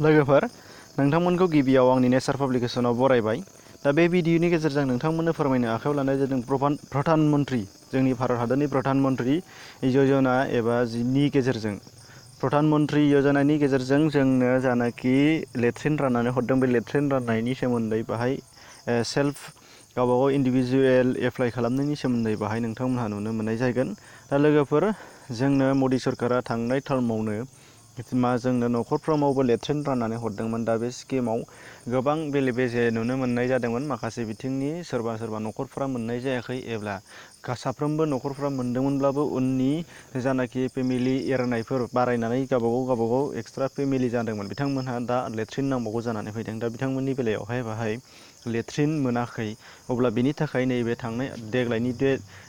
लोगोफोर नोंथांमोनखौ गिबियाव आंनि नेचार पाब्लिकेसनाव बरायबाय। दा बे भिडिअनि गेजेरजों नोंथांमोननो फोरमायनो आखायाव लानाय जादों प्रधान मन्त्रि जोंनि भारत हादरनि प्रधान मन्त्रि यजना एबा नि गेजेरजों प्रधान मन्त्रि यजनानि गेजेरजों जोंनो जानाखि लेट्रिन राननानै हरदों बे लेट्रिन राननायनि सोमोन्दै बाहाय सेल्फ गावबागाव इन्डिभिजुवेल एप्लाइ खालामनायनि सोमोन्दै बाहाय नोंथांमोनहा नुनो मोननाय जागोन। दा लोगोफोर जोंनो मदि सरकारा थांनाय टार्मावनो जोंनो न'खरफ्रोमावबो लेट्रिन राननानै हरदोंमोन। दा बे स्किमाव गोबां बेले बेजे नुनो मोननाय जादोंमोन। माखासे बिथिंनि सोरबा न'खरफ्रा मोननाय जायाखै एब्ला साफ्रोमबो न'खरफ्रा मोनदोंमोनब्लाबो उननि जानाखि फेमिलि एरनायफोर बारायनानै गावबागाव एक्सट्रा फेमिलि जादोंमोन बिथांमोनहा दा लेट्रिन नांबावगौ जानानै फैदों। दा बिथांमोननि बेलायावहाय बाहाय लेट्रिन मोनाखै। अब्ला बेनि थाखाय नैबे देग्लायनि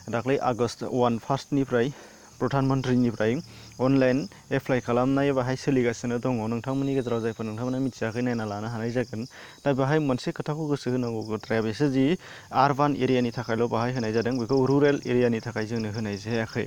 दाख्लै आगष्ट 1 प्रधान मन्त्रिनिफ्राय अनलाइन एप्लाइ खालामनाय बाहाय सोलिगासिनो दङ। नोंथांमोननि गेजेराव जायफोर नोंथांमोना मिथियाखै नायना लानो हानाय जागोन। दा बेहाय मोनसे खोथाखौ गोसो होनांगौ बाथ्राया बेसो जि आरबान एरियानि थाखायल' बाहाय होनाय जादों, बेखौ रुरेल एरियानि थाखाय जोंनो होनाय जायाखै।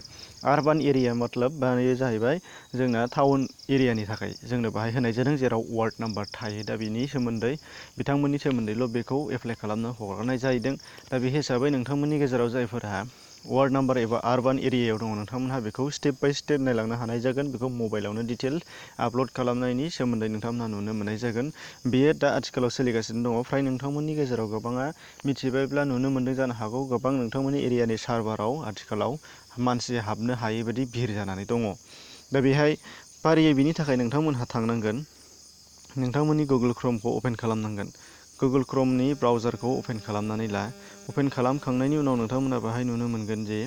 आरबान एरिया मतलब बेयो जाहैबाय जोंना टाउन एरियानि थाखाय जोंनो बाहाय होनाय जादों, जेराव वार्ड नाम्बार थायो। दा बिनि सोमोन्दै बिथांमोननि सोमोन्दैल' बेखौ एप्लाइ खालामनो हगारनाय जाहैदों। दा बे हिसाबै नोंथांमोननि गेजेराव जायफोरहा वार्ड नाम्बार एबा आरबान एरियायाव दङ नोंथांमोनहा बेखौ स्टेप बाय स्टेप नायलांनो हानाय जागोन। बेखौ मबाइलावनो डिटेल आपल'ड खालामनायनि सोमोन्दै नोंथांमोनहा नुनो मोननाय जागोन। बेयो दा आथिखालाव सोलिगासिनो दङ। फ्राय नोंथांमोननि गेजेराव गोबाङा मिथिबायब्ला नुनो मोन्दों जानो हागौ। गोबां नोंथांमोननि एरियानि सार्भाराव आथिखालाव मानसि हाबनो हायै बायदि भिर जानानै दङ। दा बेहाय फारियै बिनि थाखाय नोंथांमोनहा थांनांगोन। नोंथांमोननि गुगोल क्रमखौ अपेन खालामनांगोन। गुगोल क्रमनि ब्राउजारखौ अपेन खालामनानै ला। अपेन खालामखांनायनि उनाव नोंथांमोनहा बाहाय नुनो मोनगोन जे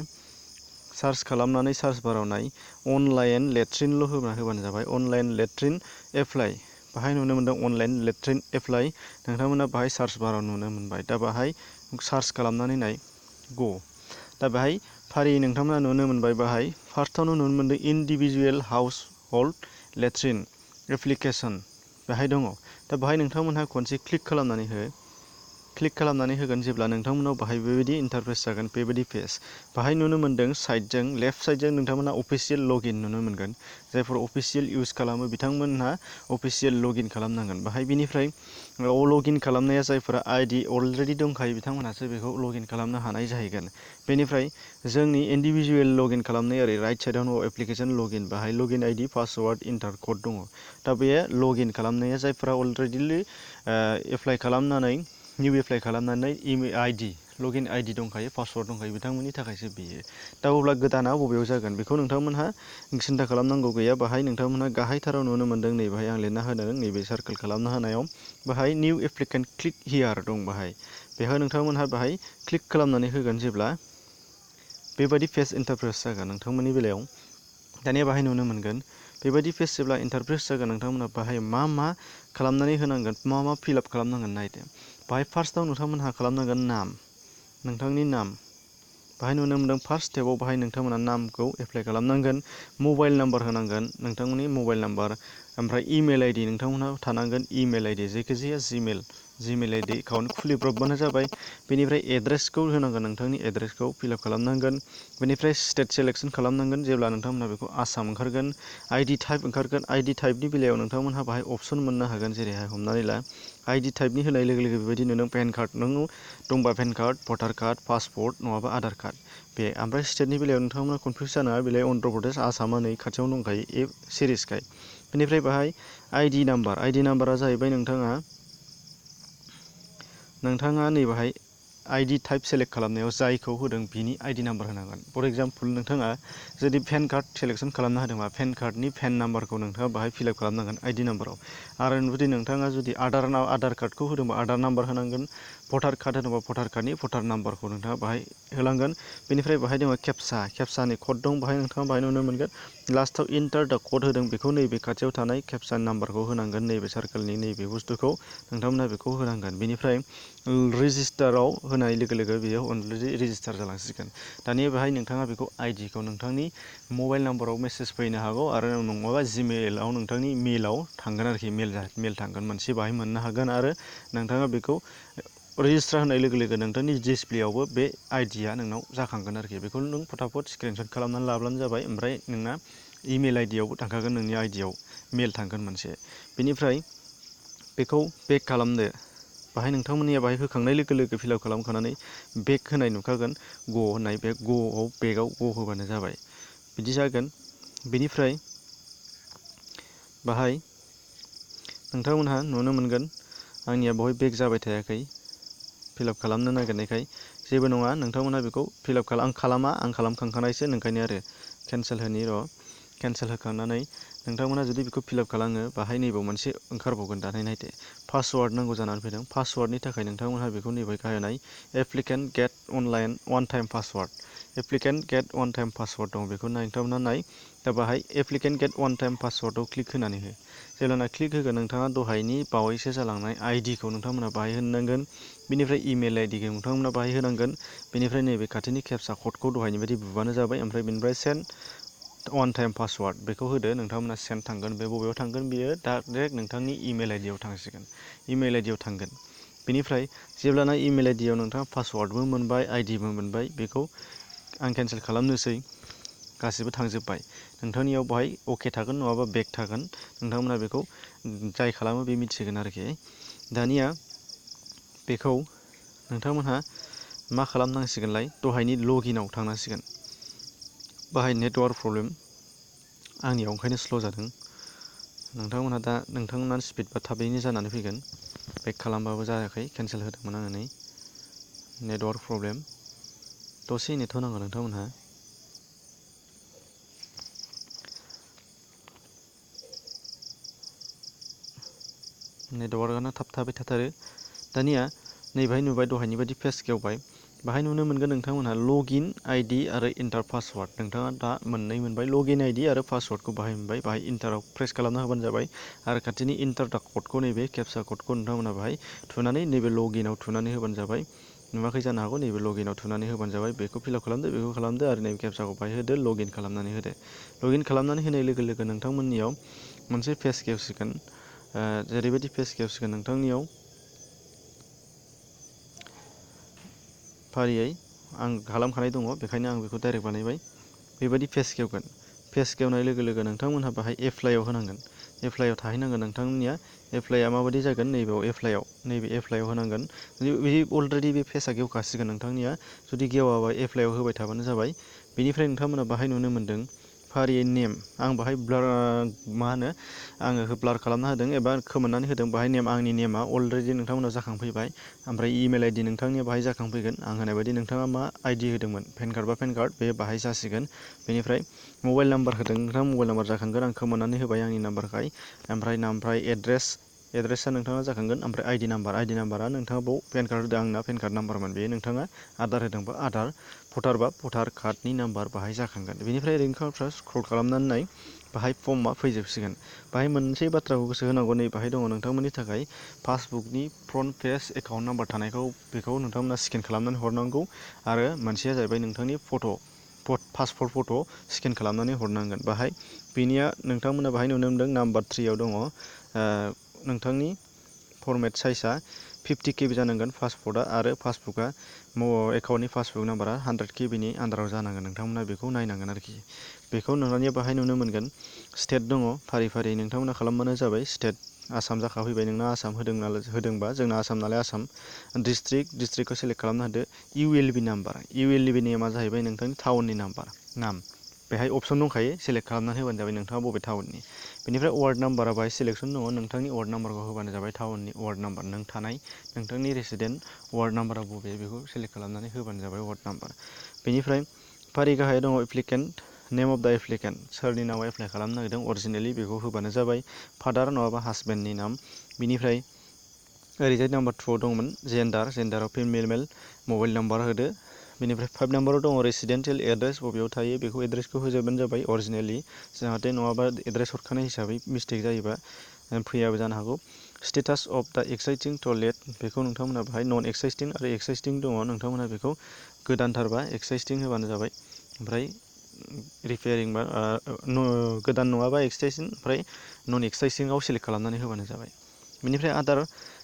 सार्च खालामनानै सार्च बाराव नाय अनलाइन लेट्रिनल' होबानो जाबाय। अनलाइन लेट्रिन एप्लाइ बाहाय नुनो मोनदों अनलाइन लेट्रिन एप्लाइ। नोंथांमोना बाहाय सार्च बाराव नुनो मोनबाय। दा बाहाय सार्च खालामनानै नाय ग'। दा बाहाय फारियै नोंथांमोना नुनो मोनबाय। बाहाय फार्स्टआवनो नुनो मोनदों individual house hulled latrine application बेहाय दङ। दा बाहाय नोंथांमोनहा खनसे क्लिक खालामनानै हो। क्लिक खालामनानै होगोन जेब्ला नोंथांमोनाव बाहाय बेबायदि इन्टारफेस जागोन, बेबायदि पेज बाहाय नुनो मोनदों। साइडजों लेफ्ट साइडजों नोंथांमोना अफिसियेल लगइन नुनो मोनगोन। जायफोर अफिसियेल इउज खालामो बिथांमोनहा अफिसियेल लगइन खालामनांगोन। बाहाय बिनिफ्राय लगइन खालामनाया जायफोरा आइडि अलरेडि दंखायो बिथांमोनहासो बेखौ लगइन खालामनो हानाय जाहैगोन। बेनिफ्राय जोंनि इन्डिभिजुवेल लगइन खालामनाय ओरै राइट साइडआव एप्लिकेसन लगइन बाहाय login ID password enter code दङ। दा बे लगइन खालामनाया जायफोरा अलरेडि एप्लाइ खालामनानै निउ एप्लाइ खालामनानै इमेल आइडि लगइन आइडि दंखायो, पासवार्ड दंखायो बिथांमोननि थाखायसो बियो। दा अब्ला गोदाना बबेयाव जागोन बेखौ नोंथांमोनहा सिन्था खालामनांगौ गैया। बाहाय नोंथांमोनहा गाहायथाराव नुनो मोनदों नै बाहाय आं लिरना होदों नैबे सार्कोल खालामना होनायाव बाहाय निउ एप्लिकेन्ट क्लिक हियार दं। बेहाय नोंथांमोनहा बाहाय क्लिक खालामनानै होगोन जेब्ला बेबायदि पेज इन्टारप्रेस जागोन नोंथांमोननि बेलायाव। दानिया बाहाय नुनो मोनगोन बेबायदि पेज जेब्ला इन्टारप्रेस जागोन नोंथांमोनहा बाहाय मा खालामनानै होनांगोन, मा फिलआप खालामनांगोन नायदो। बाहाय फार्स्टआव नोंथांमोनहा खालामनांगोन नाम, नोंथांनि नाम। बाहाय नुनो मोनदों फार्स्ट स्टेपाव बाहाय नोंथांमोना नामखौ एप्लाइ खालामनांगोन। मबाइल नाम्बार होनांगोन, नोंथांमोननि मबाइल नाम्बार। ओमफ्राय इमेल आइडि नोंथांमोनहा थानांगोन। इमेल आइडि जायखिजाया जिमेल आइडि एकाउन्ट खुलिब्रबबानो जाबाय। बेनिफ्राय एड्रेसखौ होनांगोन, नोंथांनि एड्रेसखौ फिलआप खालामनांगोन। बेनिफ्राय स्टेट सेलेक्सन खालामनांगोन। जेब्ला नोंथांमोनहा बेखौ आसाम ओंखारगोन, आइडि टाइप ओंखारगोन। आइडि टाइपनि बेलायाव नोंथांमोनहा बाहाय अपसन मोननो हागोन। जेरैहाय हमनानै ला आइडि टाइपनि होनाय लोगो लोगो बेबायदि नुदों पेन कार्ड, नों दंबा पेन कार्ड, भटार कार्ड, पासपर्ट नङाबा आधार कार्ड बे। ओमफ्राय स्टेटनि बेलायाव नोंथांमोना कनफिउस जानाङा, बेलाय अन्ध्र प्रदेश आसामा नै खाथियावनो दंखायो ए सिरिसखाय। बेनिफ्राय बाहाय आइडि नाम्बारा जाहैबाय नोंथाङा नै बाहाय आइडि टाइप सेलेक्ट खालामनायाव जायखौ होदों बिनि आइडि नाम्बार होनांगोन। फर एग्जाम्पल नोंथाङा जुदि पेन कार्ड सेलेक्सन खालामना होदोंबा पेन कार्डनि पेन नाम्बारखौ नोंथाङा बाहाय फिलआप खालामनांगोन आइडि नाम्बाराव। आरो जुदि नोंथाङा जुदि आधार कार्डखौ होदोंबा आधार नाम्बार होनांगोन। भटार कार्ड होदोंबा भटार कार्डनि भटार नाम्बारखौ नोंथाङा बाहाय होलांगोन। बेनिफ्राय बाहाय दङ केपसानि कड दं। बाहाय नोंथाङा बाहाय नुनो मोनगोन लास्टआव इन्टार दा कड होदों बेखौ नैबे खाथियाव थानाय केपसानि नाम्बारखौ होनांगोन। नैबे सार्कोलनि नैबे बुस्थुखौ नोंथांमोना बेखौ होनांगोन। बेनिफ्राय रेजिस्टाराव होनाय लोगो लोगो बेयो अलरेडि रेजिस्टार जालांसिगोन। दानिया बेहाय नोंथाङा बेखौ आइडिखौ नोंथांनि मबाइल नाम्बाराव मेसेज फैनो हागौ आरो नङाबा जिमेलाव नोंथांनि मेलाव थांगोन आरोखि, मेल थांगोन मोनसे बाहाय मोननो हागोन। आरो नोंथाङा बेखौ रेजिस्टार होनाय लोगो लोगो नोंथांनि डिसप्लेयावबो बे आइडिया नोंनाव जाखांगोन आरोखि। बेखौ नों फटाफट स्क्रिनशट खालामनानै लाब्लानो जाबाय। ओमफ्राय नोंना इमेल आइडियावबो थांखागोन, नोंनि आइडियाव मेल थांगोन मोनसे। बेनिफ्राय बेखौ बेक खालामदो। बाहाय नोंथांमोननिया बाहाय होखांनाय लोगो लोगो फिलाप खालामखानानै बेक होनाय नुखागोन ग होननाय बे ग'आव बेकआव ग होबानो जाबाय बिदि जागोन। बेनिफ्राय बाहाय नोंथांमोनहा नुनो मोनगोन आंनिया बेवहाय बेक जाबाय थायाखै फिलाप खालामनो नागिरनायखाय जेबो नङा नोंथांमोनहा बेखौ फिलाप खालामा आं खालामखांखानायसो नोंखायनो आरो केन्सेल होनि र' केन्सेल होखांनानै नोंथांमोनहा जुदि बेखौ फिलाप खालामो बाहाय नैबाव मोनसे ओंखारबावगोन दानाय नायदो पासवार्ड नांगौ जानानै फैदों। पासवार्डनि थाखाय नोंथांमोनहा बेखौ नैबे गाहायनाय applicant get online one time password applicant get one time password दं बेखौ नोंथांमोनहा नाय दा बाहाय एप्लिकेन्ट गेट वान टाइम पासवार्डआव क्लिक होनानै हो। जेब्लाना क्लिक होगोन नोंथाङा दहायनि बावैसो जालांनाय आइडिखौ नोंथांमोनहा बाहाय होनांगोन। बिनिफ्राय इमेल आइडिखौ नोंथांमोनहा बाहाय होनांगोन। बेनिफ्राय नैबे खाथिनि केपचा क'डखौ दहायनि बायदि बुबानो जाबाय। ओमफ्राय बेनिफ्राय सेन्ड वान टाइम पासवार्ड बेखौ होदो नोंथांमोनहा सेन्ड थांगोन बे बबेयाव थांगोन बियो डाइरेक्ट नोंथांनि इमेल आइडियाव थांसिगोन इमेल आइडियाव थांगोन। बेनिफ्राय जेब्लाना इमेल आइडियाव नोंथाङा पासवार्डबो मोनबाय आइडिबो मोनबाय बेखौ आं केन्सेल खालामनोसै गासिबो थांजोब्बाय नोंथांनियाव बाहाय अके थागोन नङाबा बेक थागोन नोंथांमोनहा बेखौ जाय खालामो बे मिथिगोन आरोखि। दानिया बेखौ नोंथांमोनहा मा खालामनांसिगोनलाय दहायनि लगिनाव थांनांसिगोन। बाहाय नेटवार्क प्रब्लेम आंनियाव ओंखायनो स्ल' जादों नोंथांमोनहा दा नोंथांमोना स्पिड बा थाबैनो जानानै फैगोन। बेक खालामबाबो जायाखै केन्सेल होदोंमोन आङो नै नेटवार्क प्रब्लेम दसे नेथ' नांगौ नोंथांमोनहा। नेटवार्कआनो थाबथाबाय थाथारो। दानिया नैबाहाय नुबाय दहायनि बायदि पेज गेवबाय बाहाय नुनो मोनगोन नोंथांमोनहा लगइन आइडि आरो इन्टार पासवार्ड नोंथाङा दा मोननै मोनबाय लगइन आइडि आरो पासवार्डखौ बाहाय मोनबाय बाहाय इन्टाराव प्रेस खालामना होबानो जाबाय आरो खाथिनि इन्टार दा क'डखौ नैबे केपचा क'डखौ नोंथांमोनहा बाहाय थुनानै नैबे लगइनाव थुनानै होबानो जाबाय। नुवाखै जानो हागौ नैबे लगइनाव थुनानै होबानो जाबाय बेखौ फिलाप खालामदो बेखौ खालामदो आरो नैबे केपचाखौ बाहाय होदो लगइन खालामनानै होदो। लगइन खालामनानै होनाय लोगो लोगो नोंथांमोननियाव मोनसे पेज गेवसिगोन जेरैबायदि पेज गेवसिगोन नोंथांनियाव फारियै आं खालामखानाय दङ बेखायनो आं बेखौ डाइरेक्ट बानायबाय। बेबायदि पेज गेवगोन पेज गेवनाय लोगो लोगो नोंथांमोनहा बाहाय एप्लाइआव होनांगोन एप्लाइआव थाहैनांगोन नोंथांमोननिया एप्लाइआ माबायदि जागोन नैबेयाव एप्लाइआव नैबे एप्लाइआव होनांगोन। बे अलरेडि बे पेजआ गेवखासिगोन नोंथांनिया जुदि गेवाबा एप्लाइआव होबाय थाबानो जाबाय। बेनिफ्राय नोंथांमोना बाहाय नुनो मोन्दों फारियै नेम आं बाहाय ब्लार मा होनो आङो ब्लार खालामना होदों एबा खोमोरनानै होदों बाहाय नेम आंनि नेमा अलरेडि नोंथांमोनाव जाखांफैबाय। ओमफ्राय इमेल आइडि नोंथांनिया बाहाय जाखांफैगोन आं होनाय बायदि नोंथाङा मा आइडि होदोंमोन पेन कार्ड बा पेन कार्ड बे बाहाय जासिगोन। बेनिफ्राय मबाइल नाम्बार होदों नोंथाङा मबाइल नाम्बार जाखांगोन आं खोमोरनानै होबाय आंनि नाम्बारखाय। ओमफ्राय एड्रेसा नोंथाङा जाखांगोन। ओमफ्राय आइडि नाम्बारा नोंथाङा बाव पेन कार्ड होदों आंना पेन कार्ड नाम्बारमोन बेयो नोंथाङा आधार होदोंबा आधार भटार बा भटार कार्डनि नाम्बार बाहाय जाखांगोन। बेनिफ्राय ओरैनो स्क्रल खालामनानै नाय बाहाय फर्मआ फैजोबसिगोन। बाहाय मोनसे बाथ्राखौ गोसो होनांगौ नै बाहाय दङ नोंथांमोननि थाखाय पासबुकनि फ्रन्ट पेज एकाउन्ट नाम्बार थानायखौ बेखौ नोंथांमोना स्केन खालामनानै हरनांगौ आरो मोनसेया जाहैबाय नोंथांनि पासपर्ट फट' स्केन खालामनानै हरनांगोन। बाहाय बेनिया नोंथांमोना बाहाय नुनो मोनदों नाम्बार 3आव दङ नोंथांनि फर्मेट साइजआ 50 KB जानांगोन पासपर्टआ आरो पासबुकआ एकाउन्टनि पासबुक नाम्बारा 100 KB नि आन्दाराव जानांगन नोंथांमोना बेखौ नायनांगोन आरोखि। बेखौ नोंथांनिया बाहाय नुनो मोनगोन स्टेट दङ फारि फारि नोंथांमोना खालामबानो जाबाय। स्टेट आसाम जाखाफैबाय नोंना आसाम होदोंबा जोंना आसाम नालाय आसाम। डिस्ट्रिक्टखौ सेलेक्ट खालामना होदो ULB नाम्बार ULB नेमा जाहैबाय नोंथांनि टाउननि नाम बेहाय अपसन दंखायो सेलेक्ट खालामनानै होबानो जाबाय नोंथाङा बबे टाउननि। बेनिफ्राय वार्ड नाम्बारा बाहाय सिलेक्सन दङ नोंथांनि वार्ड नाम्बारखौ होबानो जाबाय टाउननि वार्ड नाम्बार नों थानाय नोंथांनि रेसिडेन्ट वार्ड नाम्बारा बबे बेखौ सेलेक्ट खालामनानै होबानो जाबाय वार्ड नाम्बार। बेनिफ्राय फारि गाहायाव दङ applicant name of the applicant सोरनि नामाव एप्लाइ खालामनो नागिरदों अरिजिनेलि बेखौ होबानो जाबाय फादार नङाबा हासबेन्डनि नाम। बिनिफ्राय ओरैजाय नाम्बार 2आव दंमोन जेन्डाराव फिमेल मेल मबाइल नाम्बार होदो। बेनिफ्राय 5 नाम्बाराव दङ रेसिडेन्सियेल एड्रेस बबेयाव थायो बेखौ एड्रेसखौ होजोबबानो जाबाय अरिजिनेलि जाहाथे नङाबा एड्रेस हरखानाय हिसाबै मिस्टेक जायोबा फैयाबो जानो हागौ। Status of the exciting toilet बेखौ नोंथांमोना बाहाय नन एक्साइटिं आरो एक्साइटिं दङ नोंथांमोना बेखौ गोदानथारबा एक्साइटिं होबानो जाबाय। ओमफ्राय रिपेयारिं बा गोदान नङाबा एक्सटेनसन ओमफ्राय नन एक्सटेनसनाव सेलेक्ट खालामनानै होबानो जाबाय। बेनिफ्राय आधार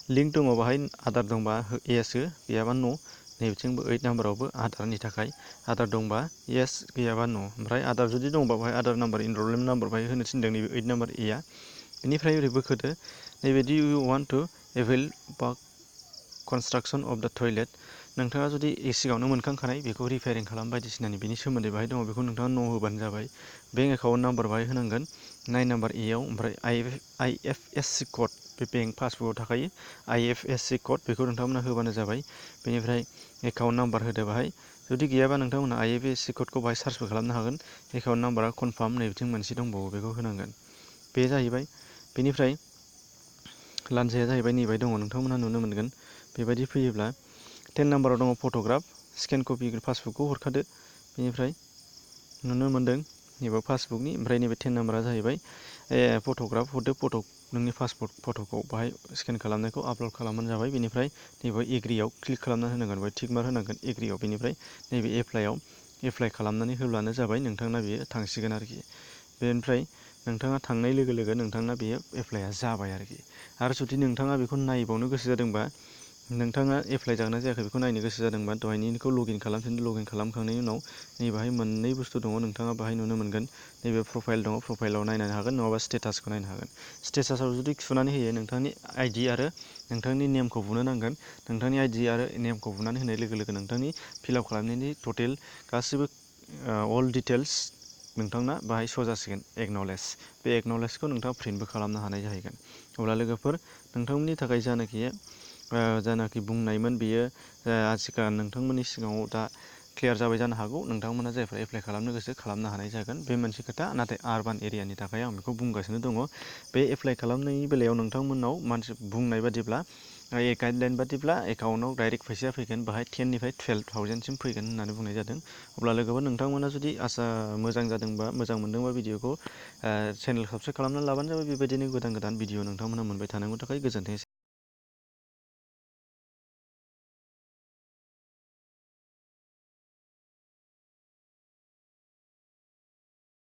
लिंक दङ बाहाय आधार दंबा येस हो गैयाबा नो। नैबिथिंबो 8 नाम्बारावबो आधारनि थाखाय आधार दंबा येस गैयाबा नो। ओमफ्राय आधार जुदि दंबा बाहाय आधार नाम्बार इनरलमेन्ट नाम्बार बाहाय होनो थिनदों नैबे 8 नाम्बार एआ। बेनिफ्राय ओरै बोखोदो नैबेदि इउ वान्ट टु एभेल बा कनस्ट्राक्सन अफ दा टयलेट, नोंथाङा जुदि सिगाङावनो मोनखांखानाय बेखौ रिपेयारिं खालाम बायदिसिनानि बिनि सोमोन्दै बाहाय दङ, बेखौ नोंथाङा न' होबानो जाबाय। बेंक एकाउन्ट नाम्बार बाहाय होनांगोन 9 नाम्बार एआव, ओमफ्राय IFSC कड बे बेंक पासबुकआव थाखायो IFSC कड, बेखौ नोंथांमोना होबानो जाबाय। बेनिफ्राय एकाउन्ट नाम्बार होदो बाहाय, जुदि गैयाबा नोंथांमोना IFSC क'डखौ बाहाय सार्चबो खालामनो हागोन। एकाउन्ट नाम्बारा कनफार्म नैबिथिं मोनसे दंबावो, बेखौ होनांगोन। बे जाहैबाय। बेनिफ्राय लान्जाया जाहैबाय नैबाय दङ, नोंथांमोनहा नुनो मोनगोन। बेबायदि फैयोब्ला 10 नाम्बाराव दङ फट'ग्राफ, स्केन कपि पासबुकखौ हरखादो। बेनिफ्राय नुनो मोन्दों नैबे पासबुकनि, ओमफ्राय नैबे 10 नाम्बारा जाहैबाय फट'ग्राफ हरदो, नोंनि पासपर्ट फट'खौ बाहाय स्केन खालामनायखौ आपल'ड खालामबानो जाबाय। बेनिफ्राय नैबे एग्रियाव क्लिक खालामना होनांगोन, बाहाय टिक मार्क होनांगोन एग्रियाव। बेनिफ्राय नैबे एप्लाइ खालामनानै होब्लानो जाबाय, नोंथांना बेयो थांसिगोन आरोखि। बेनिफ्राय नोंथाङा थांनाय लोगो लोगो नोंथांना बेयो एप्लाइआ जाबाय आरोखि। आरो जुदि नोंथाङा बेखौ नायबावनो गोसो जादोंबा, नोंथाङा एप्लाइ जागोना जायाखै बेखौ नायनो गोसो जादोंबा, दहायनिखौ लगइन खालामफिनदो। लगइन खालामखांनायनि उनाव नैबाहाय मोननै बुस्थु दङ, नोंथाङा बाहाय नुनो मोनगोन। नैबे प्रफाइल दङ, प्रफाइलाव नायनो हागोन, नङाबा स्टेटासखौ नायनो हागोन। स्टेटासाव जुदि थुनानै होयो, नोंथांनि आइडि आरो नोंथांनि नेमखौ बुनो नांगोन। नोंथांनि आइडि आरो नेमखौ बुनानै होनाय लोगो लोगो नोंथांनि फिलआप खालामनायनि टटेल गासिबो अल डिटेल्स नोंथांना बाहाय श' जासिगोन। एक्न'लेज, बे एक्न'लेजखौ नोंथाङा प्रिन्टबो खालामनो हानाय जाहैगोन। अब्ला लोगोफोर, नोंथांमोननि थाखाय जानाखि बुंनायमोन बेयो आथिखाल नोंथांमोननि सिगाङाव दा क्लियार जाबाय जानो हागौ। नोंथांमोना जायफ्रा एप्लाइ खालामनो गोसो खालामनो हानाय जागोन, बे मोनसे खोथा। नाथाय आरबान एरियानि थाखाय आं बेखौ बुंगासिनो दङ। बे एप्लाइ खालामनायनि बेलायाव नोंथांमोननाव मानसि बुंनाय बादिब्ला, गाइडलाइन बादिब्ला एकाउन्टआव डाइरेक्ट फैसाया फैगोन, बाहाय 10 निफ्राय 12,000सिम फैगोन होननानै बुंनाय जादों। अब्ला लोगोफोर, नोंथांमोना जुदि मोजां जादोंबा, मोजां मोनदोंबा भिडिअखौ चेनेल साबस्क्राइब खालामनानै लाबानो जाबाय। बेबायदिनो गोदान गोदान भिडिअ नोंथांमोना मोनबाय थानांगौ थाखाय गोजोन्थों।